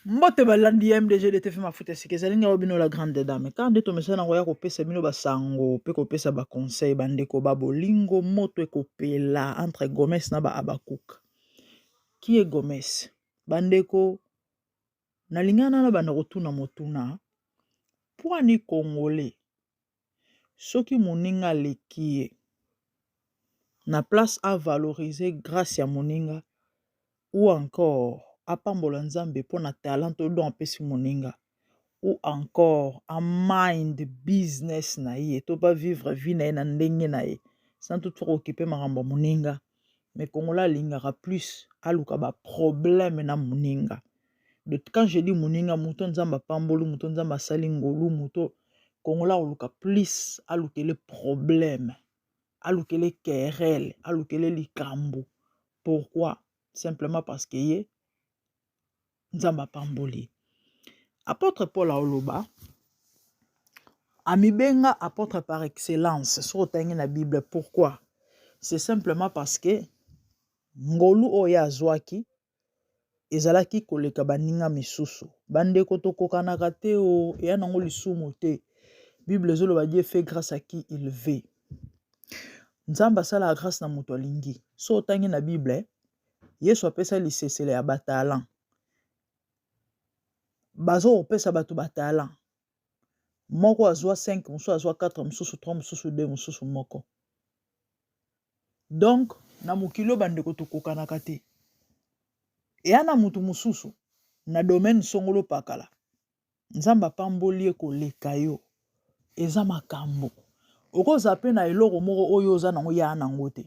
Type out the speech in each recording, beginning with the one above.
Mbote balandi ya MDG de TV Mafuta sika ezali ngai bino la grande dame. Kaka nde tomesana koya kopesa bino basango mpe kopesa ba conseil bandeko ba bolingo moto ekopela entre Gomes na ba Habakuk. Qui est Gomes? Bandeko nalingana na banda kotuna motuna pwani congolais soki moninga aleki ye na place a valoriser grace ya moninga ou encore apambola Nzambe mpo na talent to don apesi moninga ou encore a mind business na ye to ba vivre vie na ye na ndenge na ye sans toutefois kokipe makambo ya moninga. Mais congolais alingaka plus aluka ba problème na moninga. Donc quand je dis moninga, moto Nzambe apamboli, moto Nzambe asali ngolu, moto congolais akoluka plus alukele problème, alukele querelle, alukele likambo. Pourquoi? Simplement parce que ye Nzambe apamboli. Apôtre Paul aoloba amibenga apôtre par excellence soki otangi na Bible. Pourquoi? C'est simplement parce que ngolu oyo azwaki ezalaki koleka baninga misusu. Bandeko tokokanaka te o eya nango lisumu te. Bible ezoloba Dieu fait grâce à qui il veut. Nzambe asalaka grâce na moto alingi. So otangi na Bible, Yesu apesa lisesele ya batalent. Bazo kopesa bato batalent. Moko azwa 5, mosusu azwa 4, mosusu 3, mosusu 2, mosusu moko. Donc na mokili oyo bandeko tokokanaka te. Eya na motu mosusu na domaine songolo pakala. Nzambe apamboli ye koleka yo. Eza makambo. Okozala mpe na eloko moko oyo oza nango ya nango te.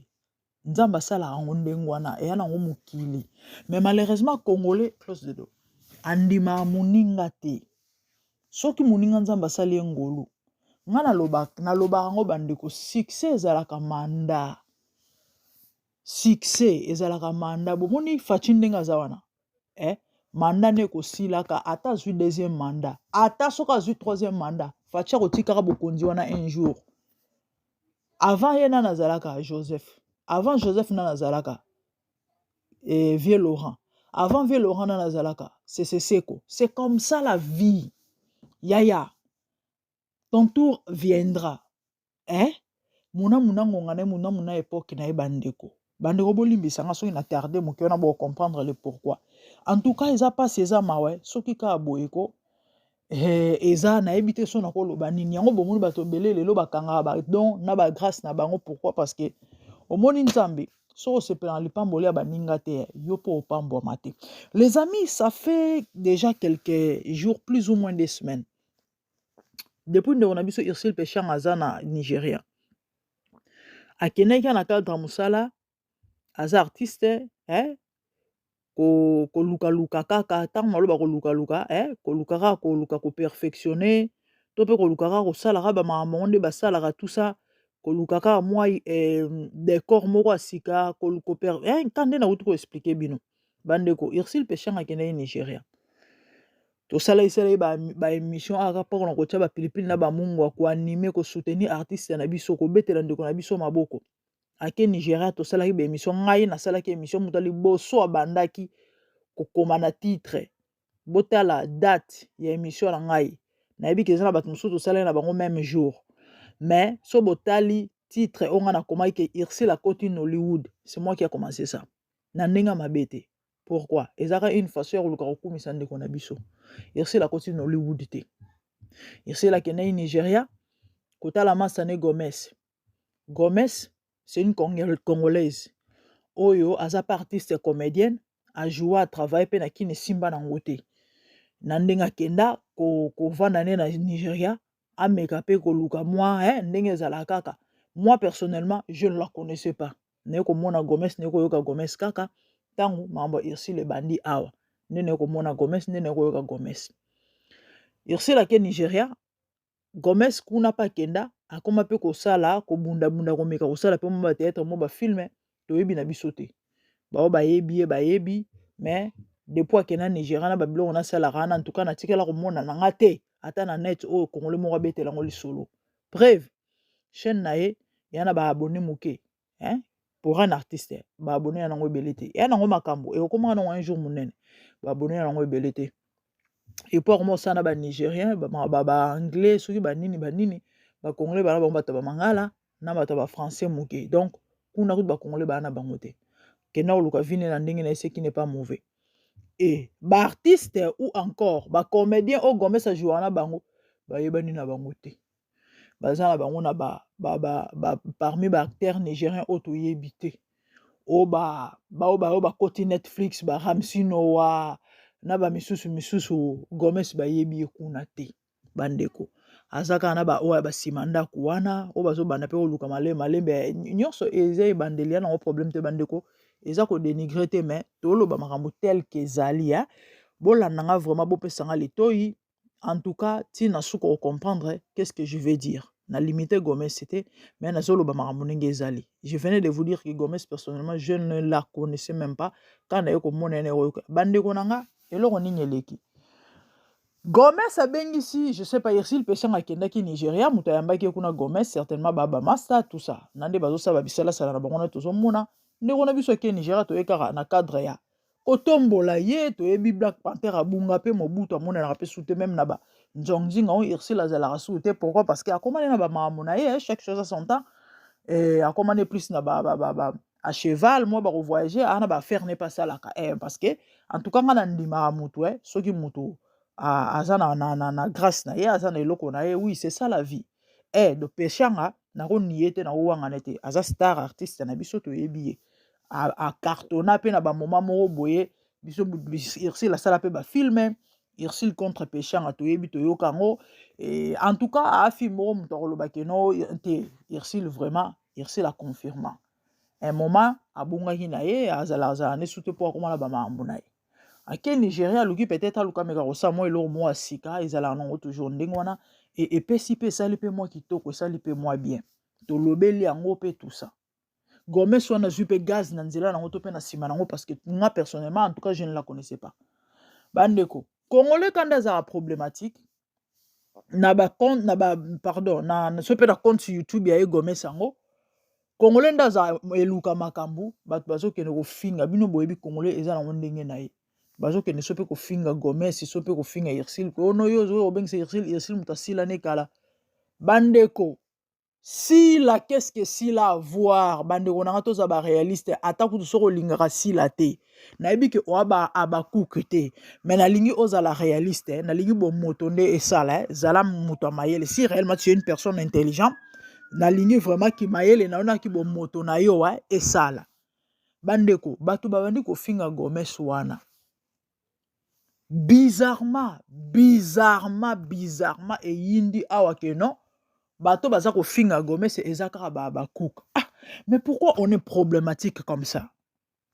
Nzambe asalaka yango ndenge wana, eya nango mokili. Mais malheureusement congolais close de dos andimaka moninga te. Soki moninga Nzambe asali ye ngolu, nga nalobaka yango bandeko, succès ezalaka mandat. Succès ezalaka mandat. Bomoni Fatshi ndenge aza wana, eh? Mandat nde ekosilaka, ata azwi deuxième mandat, ata soki azwi troisième mandat, Fatshi akotikaka bokonzi wana un jour. Avant ye nani azalaka? Joseph. Avant Joseph nani azalaka? Vieux Laurent. Avant vieux Laurent nani azalaka? Sese Seko. C'est comme ça la vie. Yaya, ton tour viendra. Eh? Muna muna ngonga na ye, muna muna époque na ye bandeko. Bandeko bolimbisa nga soki na tarde moke wana bo comprendre le pourquoi. En tout cas eza pasi, eza mawa, soki kaka boye ko eza nayebi te so nakoloba nini. Yango bomoni bato ebele lelo bakangaka ba don na ba grâce na bango. Pourquoi? Parce que omoni Nzambe soki osepela na lipamboli ya baninga te, yo mpo opambwama te. Les amis, ça fait déjà quelques jours, plus ou moins des semaines, depuis ndeko na biso Ursule Peshanga aza na Nigeria. Akendaki na cadre ya mosala, aza artiste, eh? Kolukaluka kaka ntango maloba kolukaluka, eh? Koluka kaka, koluka koperfectionner to mpe koluka kaka kosalaka bamakambo yango nde basalaka tout ça, koluka kaka mwa décor moko ya sika, ka nde nauti koexpliquer bino bandeko. Ursule Peshanga akendaki Nigeria, tosala ye baémission aka mpona kotia bapilipili na bamungu, koanimer, kosoutenir artiste na biso, kobetela ndeko na biso maboko. Ake Nigeria, tosalaki baémission, ngai nasalaki émission, moto ya liboso abandaki kokoma na titre. Botala date ya émission na ngai, nayebi ke eza na bato mosusu tosalaki na bango même jour, mais so botali titre oyo ngai nakomaki ke Ursule akoti Nollywood, c'est moi qui a commencé ça. Na ndenge mabe te. Pourquoi? Ezalaka une façon ya koluka kokumisa ndeko na biso. Ursule akoti Nollywood te. Ursule akendaki Nigeria kotala Masane Gomez. Gomez, c'est une Congolaise oyo aza pa artiste comédienne, ajoua, atravaille mpe na kini esimba nango te. Na ndenge akenda kovanda nde na Nigeria, ameka mpe koluka mwa ndenge ezalaka kaka. Moi personnellement, je ne la connaissais pas. Naye komona Gomez, naye koyoka Gomez kaka ntango makambo ya Ursule ebandi awa, nde naye komona Gomez, nde naye koyoka Gomez. Ursule ake Nigeria, Gomez kuna mpe akenda, akoma mpe kosala, kobundabunda, komeka kosala mpe mwa bathéâtre, mwa bafilm. Toyebi na biso te, bao bayebi ye bayebi, mais depuis akenda Nigeria na babiloko nasalaka wana, en tout cas natikala komona na nga te ata na net oyo congolais moko abetela yango lisolo. Preuve, chaîne na ye eya na baabonné moke, hein? Pour un artiste, baabonné ya nango ebele te. Eya nango makambo ekokomaka nango un jour monene, baabonné ya nango ebele te. Et puis akoma kosala na ba nigérien, ba anglais, soki banini banini. Bacongolais bana bango bato ya bamangala na bato ya bafrançais moke. Donc kuna kutu bacongolais baa na bango te. Kenda koluka vine na ndenge na ye, ce qui n'est pas mauvais. E baartiste ou encore bacomédien oyo Gomes ajouaka na bango, bayebani na bango te. Baza na bango na ba parmi baacteur nigérien oyo toyebi te, oyo baoyo bakoti Netflix, baRamsey Noah na bamisusu misusu, Gomes bayebi ye kuna te. Bandeko, aza kaka na baoyo ya basima ndako wana oyo bazobanda mpe koluka malembe malembe. Nyonso eza ebandeli ya nango, problème te. Bandeko, eza kodénigrer te, mais toloba makambo tel que ezali. Ya bolanda nga vraiment, bopesanga litoi. En tout cas, ntina suka kocomprendre qu'est-ce que je vais dire. Na limité Gomes te, mais nazoloba makambo ndenge ezali. Je venais de vous dire que Gomes, personnellement, je ne la connaissais même pas. Quand naye komona ye, nayoka. Bandeko na nga, eloko nini eleki? Gomes abengisi, je sais pas, Ursule Peshanga akendaki Nigeria, moto ayambaki ye kuna Gomes, certainement baba master, tout ça na nde bazosala babisalasala na bango wana. Tozomona ndeko na biso ake Nigeria, toye kaka na cadre ya kotombola ye. Toyebi Black Panther abunga mpe Mobutu amonanaka mpe su te, même na banzonzinga oyo Ursule azalaka su te. Pourquoi? Parce que akomani na bamakambo na ye, chaque chose à son temps. Akomani plus na ba à cheval, mwa bakovoyage, aa na baaffaire ne mpe asalaka, parce que en tout cas nga na ndimaka mutu, soki mutu aza na grâce na ye, aza na eloko na ye. Oui, c'est ça la vie. Do Peshanga, nakoniye te, nakowangana te, aza star artiste na biso, toyebi ye, acartonna mpe na bamoma moko boye. Biso Ursule asala mpe bafilm Ursule contre Peshanga, toyebi, toyoka yango. En tout cas afilm moko moto akoloba que non te. Ursule, vraiment, Ursule aconfirma un moment abongaki na ye, azala azala ne su te mpo akoma na bamakambo na ye. Ake Nigeria, aluki peut-être aluka ameka kosala mwa eloko moko ya sika. Ezalaka nango toujours ndenge wana. Epesi mpe, esali mpe mwa kitoko, esali mpe mwa bien, tolobeli yango mpe, tout ça. Gomes wana azwi mpe gaz na nzela nango to mpe na nsima nango, parce que nga personnellement, en tout cas, je ne la connaissais pas. Bandeko, congolais kanda azalaka problématique na bacompte na ba, pardon, na so mpe na compte YouTube ya ye Gomes yango. Congolais nde aza eluka makambo, bato bazokende kofinga bino. Boyebi congolais eza nango ndenge na ye. Bazokende so mpe kofinga Gomes, so mpe kofinga Ursule. Ono yo ozoki kobengisa Ursule, Ursule moto asila ne kala. Bandeko, Sila, qu'est-ce que Sila à voir? Bandeko nanga, toza baréaliste. Ata kutu soki olingaka Sila te, nayebi ke oya abakuke te, mais nalingi ozala réaliste, nalingi bomoto nde esala. Zala moto ya mayele. Si réellement tu es une personne intelligente, nalingi vraiment ki mayele na yo naki bomoto na yo esala. Bandeko, bato babandi kofinga Gomes wana bizarrement, bizarrement, bizarrement. Eyindi awa que non, bato baza kofinga Gomes eza kaka bakuka. Ah, mais pourquoi on est problématique comme ça?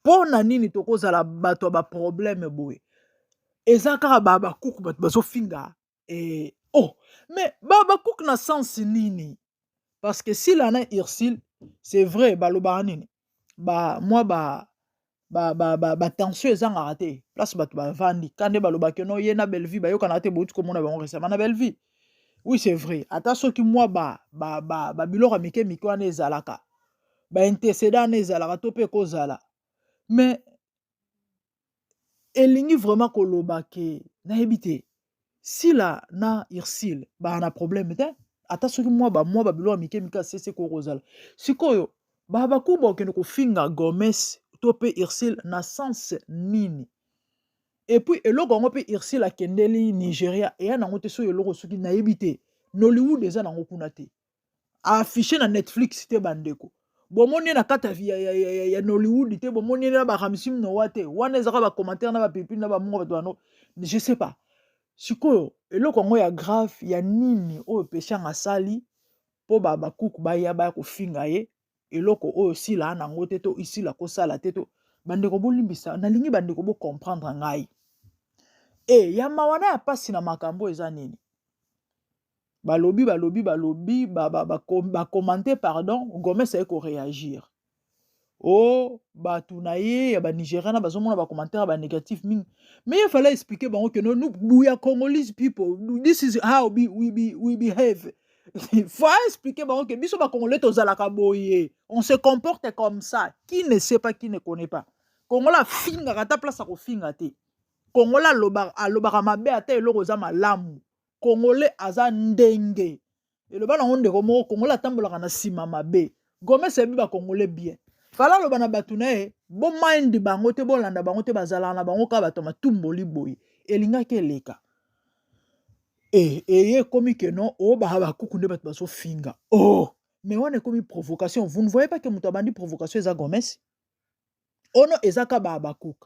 Mpo na nini tokozala bato ya baproblème boye? Eza kaka bakuku bato bazofinga. Oh, mais bakuku na sens nini? Parce que Sila na Ursule, c'est vrai, balobaka nini, ba mwa batension ezangaka te place bato bavandi. Ka nde balobaki no ye na Bellevue bayokanaka te. Bouti komona bango récemment na Bellevue. Oui, c'est vrai, ata soki mwa babiloko ya mike mike wana ezalaka, baintercédant wana ezalaka to mpe ekozala, mais elingi vraiment koloba ke nayebi te, Sila na Ursule baa na problème te. Ata soki mwa bamwa babiloko ya mike mike asese koki kozala. Sikoyo babaku bakokende kofinga Gomes to mpe Ursule na sens nini? Et puis eloko yango mpe Ursule akendeli Nigeria eya nango te. Soki eloko, soki nayebi te, Nollywood eza nango kuna te, affiche na Netflix te. Bandeko, bomoni ye na kati ya Nollywood te, bomoni ye na baRamsey Noah te. Wana ezaka bacommentaire na bapilipili na bamongo bato bano, je sais pas. Sikoyo eloko yango ya grave ya nini oyo Peshanga asali mpo bakuku baya baya kofinga ye? Eloko oyo sila nango te to isila kosala te to. Bandeko, bolimbisa, nalingi bandeko bocomprendre ngai. E ya mawa na ya mpasi na makambo eza nini? Balobi, balobi, balobi, bacommenter, pardon. Gomes aye koréagir o bato na ye ya banigérien na bazomona bacommentaire ya banégatif mingi, mais il fallait expliquer bango que no, nous, we are Congolese people, this is how we behave. Faut expliquer bango que biso bacongolais tozalaka boye, on se comporte comme ça. Qui ne sait pas, qui ne connaît pas, Congolais afingaka ata place ya kofinga te. Congolais alobaka, alobaka mabe ata eloko eza malamu. Congolais aza ndenge eloba nango ndeko moko, Congolais atambolaka na nsima mabe. Gomes ayebi ba Congolais bien. Fala aloba na bato na ye, bo mind bango te, bolanda bango te, bazalaka na bango kaka bato ya matumboli boye. Elingaki eleka. E, eye ekomi ke non, o ba bakuku nde bato bazofinga. Oh, mais wana ekomi provocation. Vous ne voyez pas que moto abandi provocation eza Gomes? Ono eza ka ba Habacuc.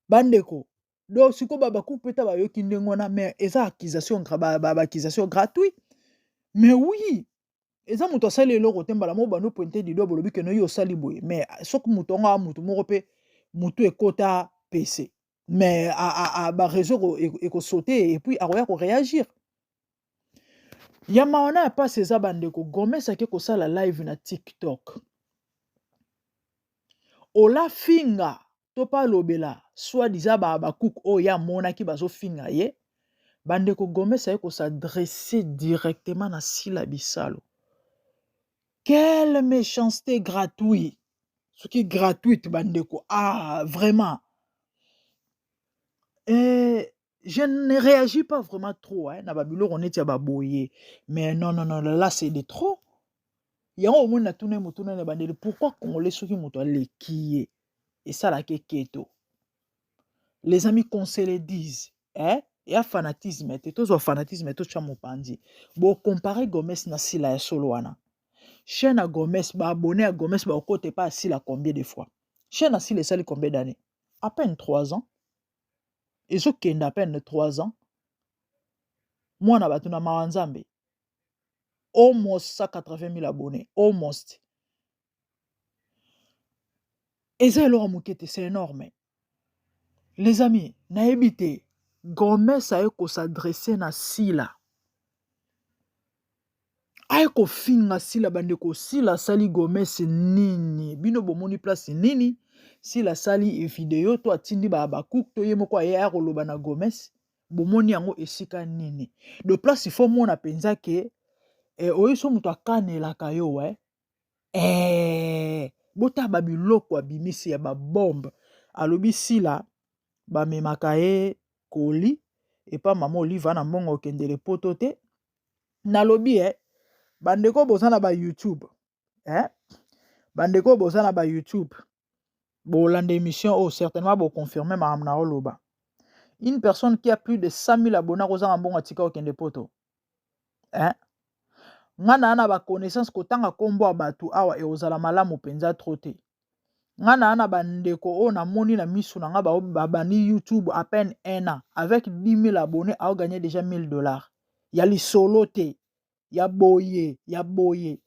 Bandeko, donc sikoyo ba Habacuc mpe ta bayoki ndenge wana, mais eza accusation, ba accusation gratuit. Mais oui, eza moto asali eloko te, mbala moko bando pointe du doigt, bolobi ke no, yo osali boye. Mais soki moto yango aa moto moko mpe motu ekota pc, mais baréseau ekosaute et puis akoya koréagir. Ya mawa na ya mpasi eza, bandeko, Gomes ake kosala live na TikTok, olafinga to mpe alobela soi-disant bakuku oyo ye amonaki bazofinga ye. Bandeko, Gomes aye kos'adresser directement na Sila Bisalo. Quelle méchanceté gratuite, soki gratuite, bandeko. Ah, vraiment, et je ne réagis pas vraiment trop, hein, na babiloko neti ya baboye, mais non, non, non, là c'est de trop. Yango omoni natuna ye motuna na ebandeli: pourquoi Congolais, soki moto aleki ye, esalaka eketo? Les amis, qu'on se le dise, eh? Eya fanatisme te, tozwa fanatisme totya mopanzi. Bocomparer Gomes na Sila ya solo wana, chaîne ya Gomes, baabonnés ya Gomes bakokota epa ya Sila combien de fois? Chaîne ya Sila esali combien d'années? À peine 3 ans, ezokende à peine 3 ans. Mwana bato na mawa Nzambe, almost 180 000 abonnés, almost. Eza eloko moke te, c'est énorme, les amis. Nayebi te, Gomes aye kos'adresser na Sila, aye kofinga Sila. Bandeko, Sila asali Gomes nini? Bino bomoni place nini Sila asali video to atindi bakuku to ye moko aye aya koloba na Gomes? Bomoni yango esika nini? De place ifo mona mpenza ke oyo so moto akanelaka yo we botala babiloko abimisi ya babombe. Alobi Sila bamemaka ye koli epa mama Olive na mbongo okendele poto te. Nalobi bandeko boza na ba YouTube, bandeko boza na ba YouTube, bolanda émission oyo, certainement boconfirme makambo na oloba. Une personne qui a plus de 100 000 abonnés akozanga mbongo atika okende poto, eh? Nga na baconnaissance, kotanga nkombo ya bato awa ekozala malamu mpenza trop te. Nga na bandeko oyo namoni na misu na nga, babandi YouTube à peine un an, avec 10 000 abonnés aogagner déjà 1000 $ ya lisolo te, ya boye ya boye.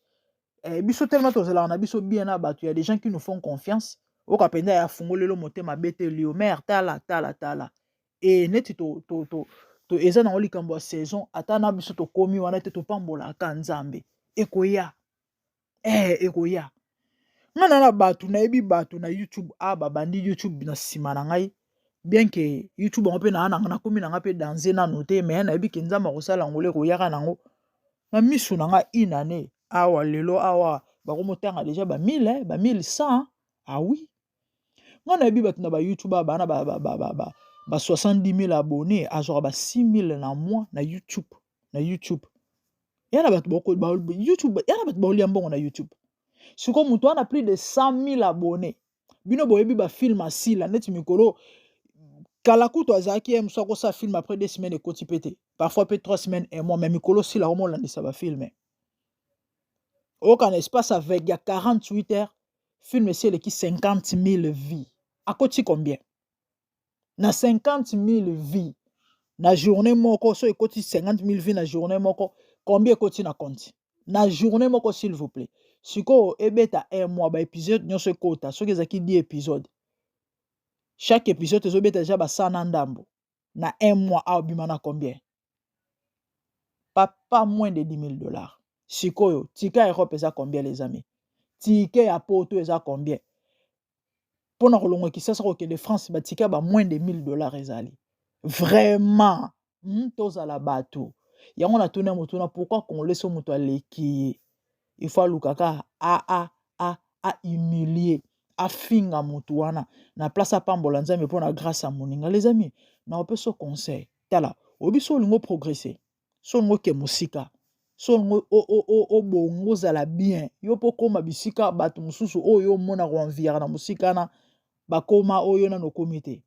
Biso tellement tozalaka na biso bien na bato, ya des gens qui nous font confiance. Oyoka mpenza ya fungolelo motema beteli yo mare, tala, tala, tala. E neti to eza nango likambo ya saison, ata na biso tokómi wana te, topambolaka Nzambe, ekoya, ekoya. Nga na bato nayebi, bato na YouTube a babandi YouTube na nsima na ngai, bien ke YouTube yango mpe naa nakomi na nga mpe danse nano te, mais nayebi ke Nzambe akosala yango, ekoyaka nango na misu na nga une année awa. Lelo awa bakomotanga déjà ba 1000, ba 1100. Ah oui, nga nayebi bato na ba YouTube awa bana ba 70 000 abonnés, azwaka ba 6 000 na mois na YouTube. Na YouTube ya na bato, YouTube ya na bato baolia mbongo na YouTube. Sikoyo moto wana plus de 100 000 abonnés, bino boyebi bafilm asila neti mikolo kala kutu azalaki ye mosu akosala film, après 2 semaines ekoti mpe te, parfois mpe 3 semaines, un mois. Mais mikolo osila komolandisa bafilm, oyoka na espace avec ya 48 heures, film esi eleki 50 000 vues. Akoti combien na 50 000 vues na journée moko? So ekoti 50 000 vues na journée moko, combien ekoti na compte na journée moko, s'il vous plaît? Sikoyo ebeta un mois, baépisode nyonso ekota, soki ezalaki 10 épisode, chaque épisode ezobeta deja basala na ndambo na un mois, aobima na combien? Pas moins de 10 000 $. Sikoyo ticket Europe eza combien, les amis? Ticket ya poto eza combien mpona kolongwa Kisasa kokende France? Baticket ba moins de 1000 $ ezali vraiment. Tozala bato yango natuni ya motuna: pourquoi Congolais, so moto aleki ye, il faut alukaka a a ahumilie, afinga motu wana na place apambola Nzambe mpo na grâce ya moninga? Les amis, Na opesa conseil. Tala, oyebi so olingo progresser, so olingo ke mosika, so olingo obongo ozala bien, yo mpo okoma bisika bato mosusu oyo omona koenviaka na mosika na bakoma oyo nano okomi te.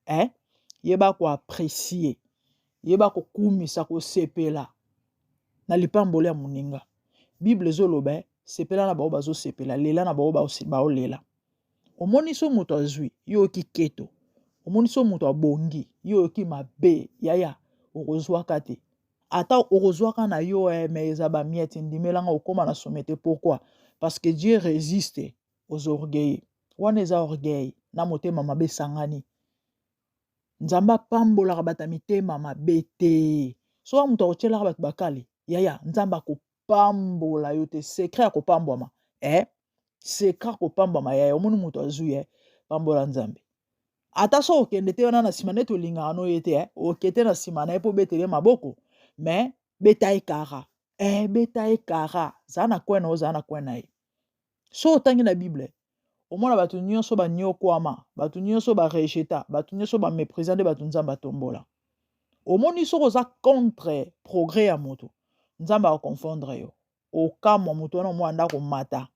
Eh? Yeba ko apprécier, yeba kokumisa, kosepela na lipamboli ya moninga. Bible ezoloba eh, sepela na bao bazosepela, lela na bao baolela. Omoni so moto azwi, yo oyoki keto. Omoni so moto abongi, yo oyoki mabe. Yaya, okozwaka te. Ata okozwaka na yo eh, mais eza ba miettes, ndimelanga okoma na sommet te. Pourquoi? Parce que Dieu résiste aux orgueilleux. Wana eza orgueil na motema mabe esangani. Nzambe apambolaka bato ya mitema mabe te. Soki moto akotielaka bato bakali, yaya, Nzambe akopambola yo te. Secret ya kopambwama eh? Secret ya kopambwama yaya, omoni moto azwi eh? Pambola Nzambe. Ata soki okende te wana na nsima neti olingaka no ye te eh? Okete na nsima na ye mpo obetele ye maboko, mais beta ye kara eh, beta ye kara, zala na coin na yo, zala na coin na ye. So otangi na Bible, omona bato nyonso banyokwama, bato nyonso barejeta, bato nyonso bameprisa nde bato Nzambe atombola. Omoni soki oza contre progrès ya moto, Nzambe akoconfondre yo. Okamwa moto wana omwana ndako mata.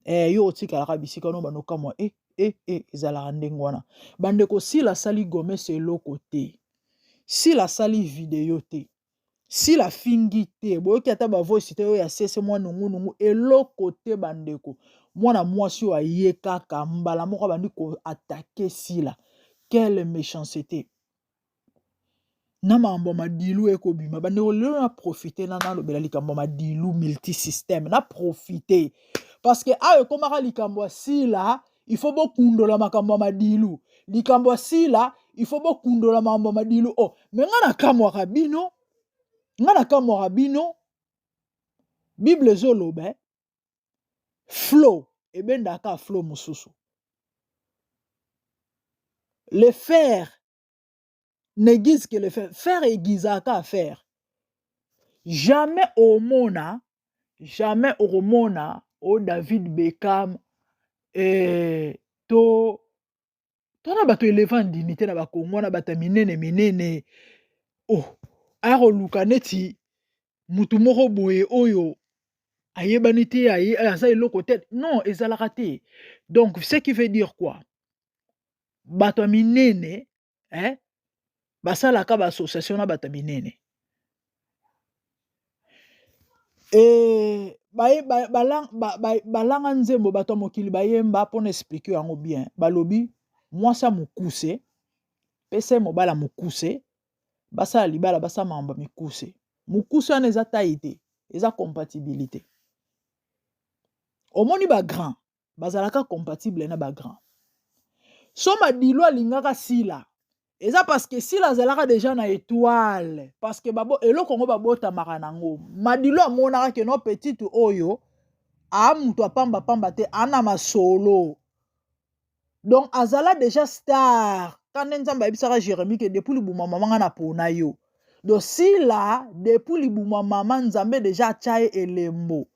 Eh, yo otikalaka bisika no bando kamwa eh, eh, eh, ezalaka ndenge wana. Bandeko, Sila asali Gomes eloko te. Sila asali video te. Sila afingi te. Boyoki ata ba voice te oyo ya sese mwa nungu nungu eloko te bandeko. Mwana mwasi oyo aye kaka mbala moko abandi ko attaquer Sila. Quelle méchanceté. Na makambo ya madilu ekobima bandeko lelo na profite na nalobela likambo ya madilu multisystème na profite parce que awa ekomaka likambo ya Sila, il faut bokundola makambo ya madilu, likambo ya Sila, il faut bokundola makambo ya madilu. Oh, mais nga nakamwaka bino, nga nakamwaka bino. Bible ezoloba flot ebendaka flot mosusu, le fer n'aiguise que le fer, fer aiguisaka fer. Jamais omona, jamais okomona o David Beckham eh, to tona bato eleva dignité na bakongo wana, bato ya minene minene. Oh, aya koluka neti mutu moko boye oyo ayebani te, aza eloko te. Non, ezalaka te. Donc ce qui veut dire quoi? Bato ya minene eh, basalaka baassociation na bato ya minene. E, balanga nzembo, bato ya mokili bayemba mpona expliquer yango bien. Balobi mwasi ya mokuse, pesa ye mobala mokuse, basala libala, basala makambo ya mikuse. Mokuse wana eza taille te, eza compatibilité. Omoni bagrand bazalaka compatible na bagrand. So Madilu alingaka Sila, eza parce que Sila azalaka déjà na étoile, parce que babo eloko yango babotamaka nango. Madilu amonaka ke no petite oyo aa mutu apambapamba te, ana masolo, donc azala déjà star. Ka nde Nzambe ayebisaka Jérémie ke depuis libuma mama nga na pona yo. Donc Sila, depuis libuma mama, Nzambe déjà atya ye elembo.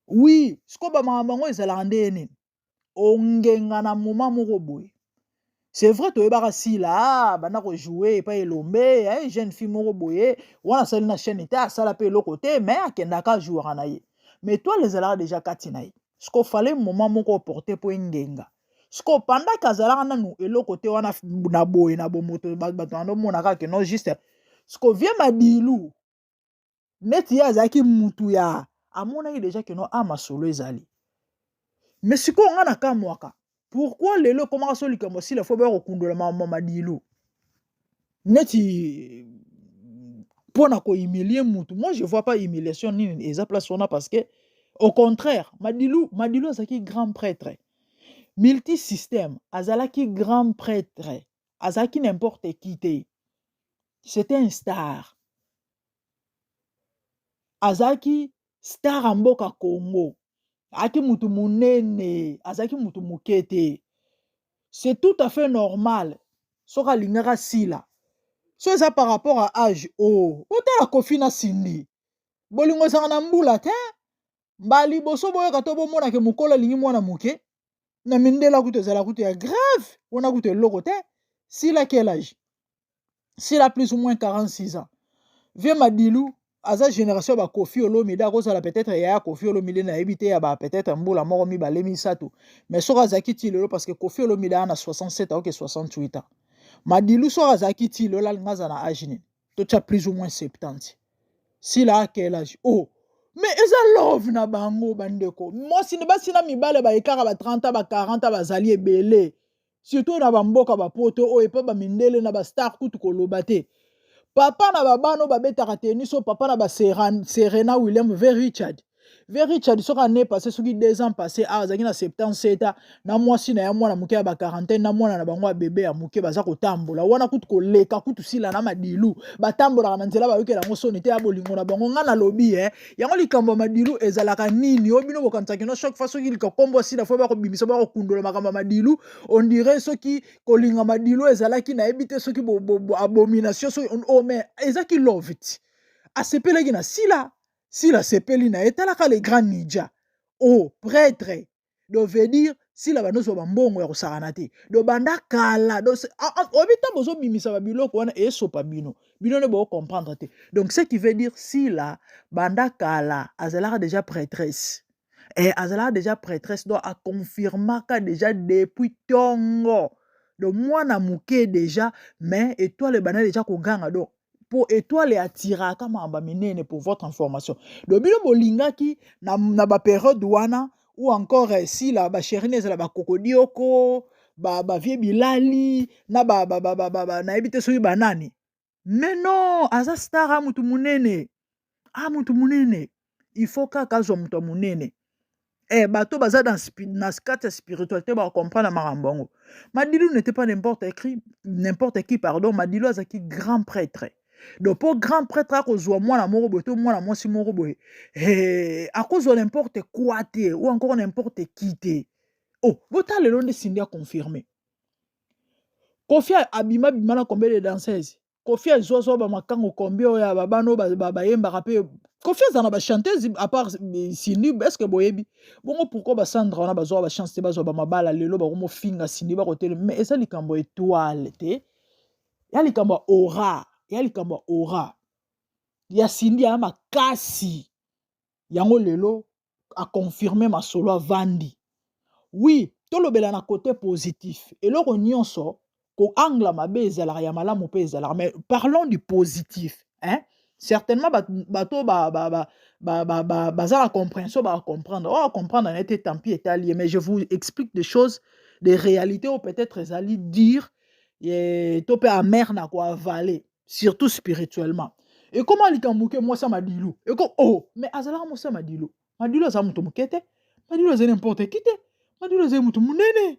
Oui, sikoyo bamakambo yango ezalaka nde nini ongenga na moment moko boye. C'est vrai, toyebaka Sila banda kojouer epai Elombe, eh, jeune fille moko boye wana asali na chaîne te, asala mpe eloko te, mais akendaka ajouaka na ye, mais étoile ezalaka déjà kati na ye. Siko fallait moment moko oporte mpo engenga. Siko pendant ke azalaka nanu eloko te wana na boye na bomoto, bato bandomona kaka ke non, juste siko vie Madilu neti ye azalaki mutu ya amonaki déjà ke no a masolo ezali. Mais sikoyo nga na kamwaka pourquoi lelo ekomaka so likambo Sila faut baya kokundola mama Madilu neti mpo na kohumilie mutu. Moi, je vois pas humiliation nini eza place wana, parce que au contraire, Madilu, Madilu azalaki grand prêtre multisystème, azalaki grand prêtre, azalaki n'importe qui te, c'était un star, azalaki star ya mboka Congo, azalaki mutu monene, azalaki mutu moke te. C'est tout à fait normal soki alingaka Sila. So eza par rapport à âge, o oh, otala Kofi na Cindy, bolingo ezalaka na mbula te. Mbala liboso boyoka to bomonake mokolo alingi mwana moke na mindela kutu ezala kutu ya grave wana kutu eloko te. Sila quel âge? Sila plus ou moins 46 ans. Vieux Madilu aza génération ba Koffi Olomide, akozala peut-être yaya Koffi Olomide, nayebi te, ya ba peut-être mbula moko, mibale, misato. Mais soki azalaki ti lelo, parce que Koffi Olomide aza na 67, aoke 68 ans, Madilu soki azalaki ti lelo, alinga aza na age nini? Totya plus ou moins 70. Sila a quel âge? Oh, mais eza love na bango. Bandeko mwasi, basi na mibale bayekaka ba 30, ba 40, bazali ebele, surtout na bamboka bapoto oyo epa bamindele na bastar. Kutu koloba te, papa na babana oyo babetaka tennis oyo, papa na baSerena William, v Richard, v Richard, soki année passé, soki 2 ans passé awa, azalaki na 77 ans na mwasi na ya mwana moke ya baquarantaine, na mwana na bango ya bebe ya moke, baza kotambola wana. Kutu koleka kutu Sila na Madilu batambolaka na nzela, bayokela yango soni te ya bolingo na bango. Nga nalobi e yango, likambo ya Madilu ezalaka nini oyo bino bokanisaki? No, chaque fois soki likambo Sila, faut bakobimisa, bakokundola makambo ya Madilu. On dirait soki kolinga Madilu ezalaki, nayebi te, soki abomination, soki oh, mais ezaki love ti asepelaki na Sila. Sila asepeli na ye. Talaka le grand ninja, oh, prêtre. Donc veut dire Sila bandozwa bambongo ya kosakana te. Do banda kala oyebi, ntango bozobimisa babiloko wana, esopa bino, bino nde bocomprendre te. Donc ce qui veut dire, Sila banda kala azalaka déjà prêtresse, azalaka déjà prêtresse. Donc aconfirmaka déjà depuis ntongo. Donc mwana moke déjà, mais étoile ebanda déjà koganga. Donc mpo étoile atiraka makambo minene. Pour votre information, donc bino bolingaki na bapériode wana ou encore Sila bachéri ezala bakokodioko, bavie bilali na nayebi te soki banani. Mais non, aza star, a mutu monene, a mutu monene. Il faut kaka azwa moto ya monene. Bato baza na kati ya spiritualité bakocomprendre makambo yango. Madilu n'était pas n'importe qui, n'importe qui, pardon. Madilu azalaki grand prêtre. Donc mpo grand prêtre akozwa mwana moko boye to mwana mwasi moko boye, akozwa n'importe quoi te ou encore n'importe qui te. Oh, botala lelo nde Cindy aconfirme. Koffi abima bima na combien de danseuse? Koffi azwazwa bamakango combien oyo ya babana oyo bayembaka? Mpe Koffi aza na bachanteuse à part Cindy, est-ce boyebi bongo? Pourquoi basandra wana bazwaka bachance te, bazwa bamabala? Lelo bakomofinga Cindy, bakotele. Mais eza likambo étoile te, ya likambo ya aura, ya likambo ya aura ya Cindy ya makasi. Yango lelo aconfirme masolo avandi. Oui, tolobela na côté positif. Eloko nyonso koangla mabe ezalaka, ya malamu mpe ezalaka, mais parlons du positif, hein? Certainement bato baza na compréhension bacomprendre oyo comprendre na ete tant pis, etali ye. Mais je vous explique des choses, des réalités oyo peut-être ezali dire to mpe amer na koavaler, surtout spirituellement. Ekoma likambo moke, mwasi ya Madilu eko. Oh, mais azalaka mwasi ya Madilu. Madilu aza moto moke te, Madilu azali n'importe qui te, Madilu azali moto monene.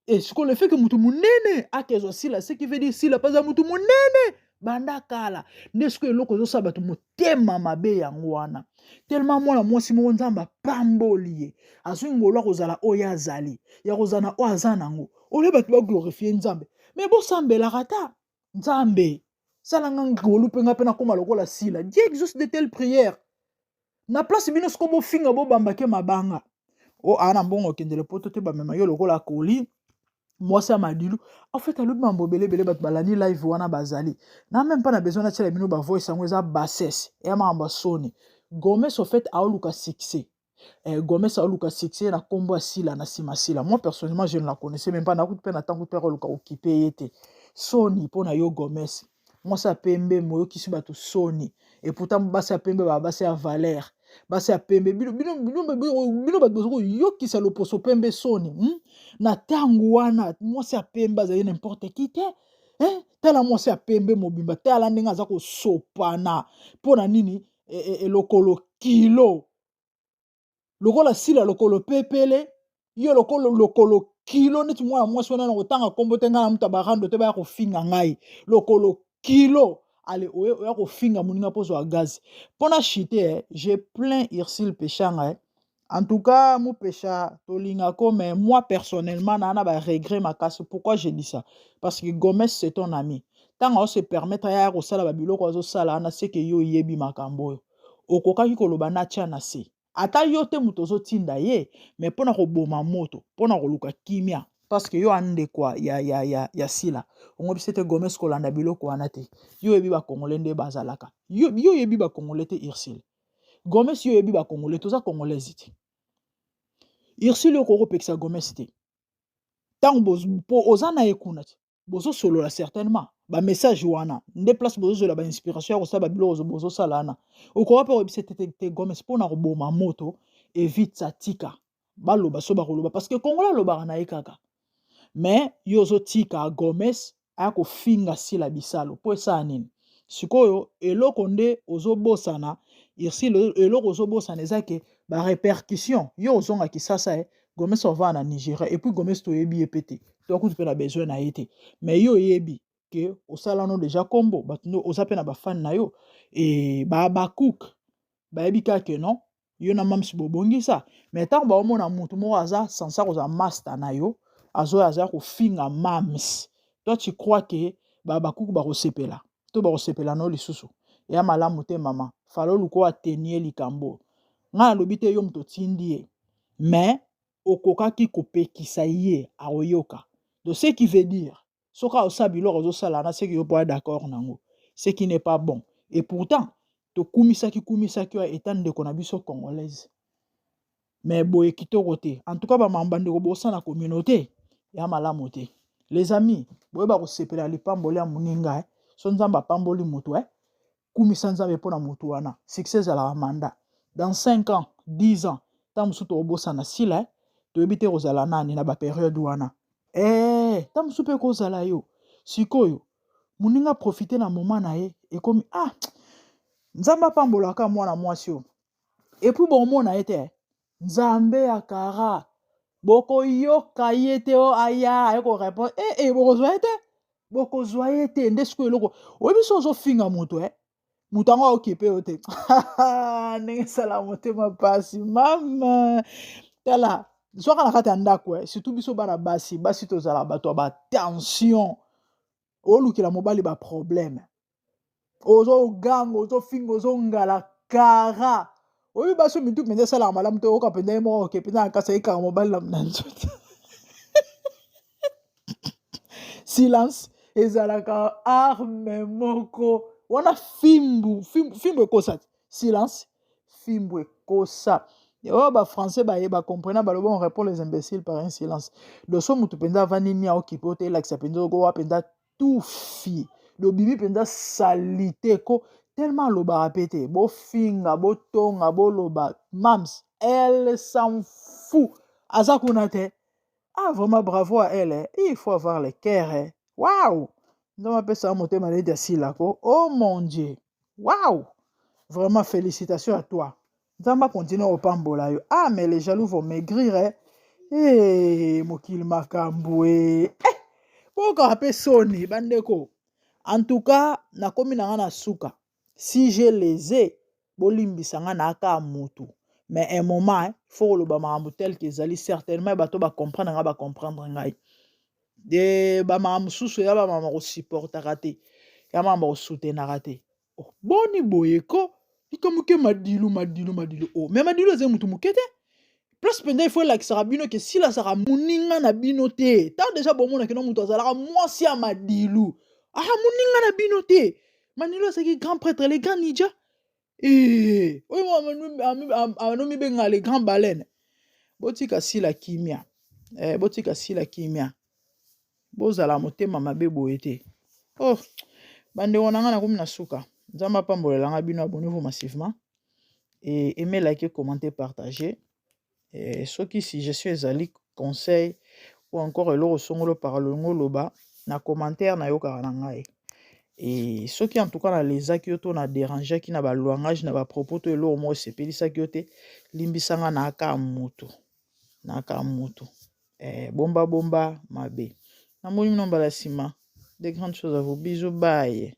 E sikoyo, le fait que moto monene akezwa Sila, ce qui veut dire Sila mpe aza moto monene banda kala. Nde sikoyo eloko ezosala bato motema mabe yango wana. Tellement mwana mwasi moko, Nzambe apamboli ye, azwi ngolu akozala oyo azali ya kozala na oyo aza nango. Olie bato baglorifie Nzambe, mais bosambelaka ta Nzambe salanga ngolu mpe nga mpe nakóma lokola Sila. Dieu exauce de telle prière. Na place bino siko bofinga, bobambake mabanga o aa na mbongo, okendele poto te, bamema yo lokola koli mwasi ya Madilu. En fait, alobi mambo ebele. Bato balandi live wana bazali na même pas na besoin natiela bino bavoice yango, eza bassesse, eya makambo ya soni. Gomes, au fait, aoluka succès. Gomes aoluka succès na nkombo ya Sila, na nsima Sila. Moi personnellement, je ne la connaissais même pas. Nakuti mpe na ntango mpe aoluka okipe ye te. Soni mpo na yo, Gomes, mwasi ya pembe, moyokisi bato soni. Et pourtant basi ya pembe baa basi ya valeur, basi ya pembe. Bino, bino, bino, bino bato boza koyokisa loposo pembe soni, Na ntango wana mwasi ya pembe azali n'importe qui te, eh? Tala mwasi ya pembe mobimba, tala ndenge aza kosopana. Mpo na nini? Lokolo kilo lokola Sila, lokolo pepele yo, lokolo, lokolo kilo neti mwana mwasi wana na kotanga nkombo te. Ngai na moto ya barando te, baya kofinga ngai. Lokolo kilo ale oya kofinga moninga mpo ozwa gaz mpo na chite. J'ai plein Ursule Peshanga, eh. En tout cas, Mupesha tolingako, mais moi personnellement naa na baregret makasi. Pourquoi je dis ça? Parce que Gomes, c'est ton ami. Ntango aose permettre aya kosala babiloko azosala wana, seke yo oyebi makambo oyo okokaki koloba natia na se. Ata yo te moto ozotinda ye, mais mpo na koboma moto, mpo na koluka kimia. Parce que yo andeko ya Sila. Ongo biso te Gomez kolanda biloko wana te. Yo yebi ba Congolais nde bazalaka. Yo yebi ba Congolais te Ursule. Gomez yo yebi ba Congolais, toza Congolaise te. Ursule yo kokopekisa Gomez te. Tango po oza na ye kuna te. Bozosolola certainement ba message wana nde place bozozola ba inspiration ya kosala ba biloko bozosala wana. Okoka mpe koyebisa te te Gomez mpona koboma moto évite ça, tika baloba so bakoloba parce que Congolais alobaka na ye kaka. Mais yo ozotika Gomez aya kofinga Sila Bisalo po esala nini? Sikoyo eloko nde ozobosana Ursule, eloko ozobosana eza ke ba répercussion yo ozonga Kisasa Gomez ova na Nigeria et puis Gomez toyebi ye pe te, tokuti mpe na besoin na ye te, mais yo oyebi ke osala no déjà kombo bato ndo oza mpe na bafan na yo e bacook bayebi kaka ke non yo na mamsi bobongisa. Mais ntango baomona mutu moko aza sansa kozala master na yo azoya aza kofinga mams, toi tu crois ke bakuku bakosepela to bakosepela no lisusu? Ya malamu te mama, falo luko atenie likambo. Ngai nalobi te yo moto otindi ye, mais okokaki kopekisa ye akoyoka. Donc ce qui veut dire soki osala biloko ozosala na seki yo mpo d'accord nango, ce qui n'est pas bon. Et pourtant tokumisaki kumisaki oyo eta ndeko na biso congolaise, mais boye kitoko te. En tout cas bamama bandeko bosala communauté ya malamu te. Les amis, boyeba kosepela lipamboli ya moninga. So Nzambe apamboli moto, kumisa Nzambe mpona motu wana. Succès ezalaka mandat dans 5 ans, 10 ans, ntango mosusu tokobosana Sila, toyebi te kozala nani na baperiode wana. Ntango mosusu mpe kozala yo. Sikoyo moninga profite na moment na ye ekomi. Ah, Nzambe apambolaka mwana mwasi oyo. Et puis bomona ye te, Nzambe ya kara bokoyoka ye te o aya aye korépondre bokozwa ye te, bokozwa ye te. Nde sikoyo eloko oyebi so ozofinga moto, moto yango aokipe yo te. Ndenge esala motema mpasi mama. Tala, zwaka na kati ya ndako, surtout biso bana basi, basi tozala bato ya batension. Olukela mobali baproblème, ozoganga, ozofinga, ozongala kara. Oyebi basi mitu mpenza esalaka malamu te. Oyoka mpenza ye moko oke mpenza na kasi ayekaka mobali na nzoto. Silence ezalaka arme moko wana. Fimbu, fimbu, fimbu ekosa te. Silence fimbu ekosa. Oyo bafrançais baye bacomprena, baloba: "On répond les imbéciles par un silence." Donc so motu mpenza avandi ni aokipe oyo te, elakisa mpenza okowa mpenza tufi lobimi mpenza salite ko tellement alobaka mpe te. Bofinga, botonga, boloba, mams elle s'en fout, aza kuna te. Ah, vraiment bravo à elle, eh. Il faut avoir le cœur, eh. Waouh, Nzambe apesaka motema neti asilako. Oh mon Dieu, waouh, vraiment félicitations à toi. Nzambe akontinue kopambola yo. Ah, mais les jaloux vont maigrir, eh. Eh, mokili makambo e, eh. Bokaka mpe soni bandeko. En tout cas nakomi na nga na suka. Si j'ai lésé, bolimbisa nga na aka motu. Mais un moment, eh, faut koloba makambo tel que ezali. Certainement bato bacomprendre nga, bacomprendre ngai de bamakambo mosusu eza bamakambo kosupportaka te, ya makambo kosoutenaka te. Oh, boni boye ko likambo ke madilu madilu madilu. Oh, mais madilu eza motu moke te. Place mpenza ifo elakisaka bino ke Sila azalaka moninga na bino te. Ntango déjà bomonaki no moto azalaka mwasi ya madilu, ah, moninga na bino te. Madilu azalaki grand prêtre, le grand nidja. Oyo anomibenga le grand baleine. Botika Sila kimia, botika Sila kimia. Bozala motema mabe boye te. Oh, bandeko na ngai, nakomi na suka. Nzambe apambolelanga bino. Abonnez-vous massivement et aimez, likez, commentez, partagez. Et soki suggestion ezali, conseil ou encore eloko songolo parolongo, oloba na commentaire, nayokaka na ngai. E soki en tout cas nalezaki yo to na dérangeaki na balangage, na bapropos to eloko moko esepelisaki yo te, limbisanga na aka motu, na aka motu. Bomba bomba mabe. Namoni bino mbala nsima. De grandes choses à vous. Bisous, bye.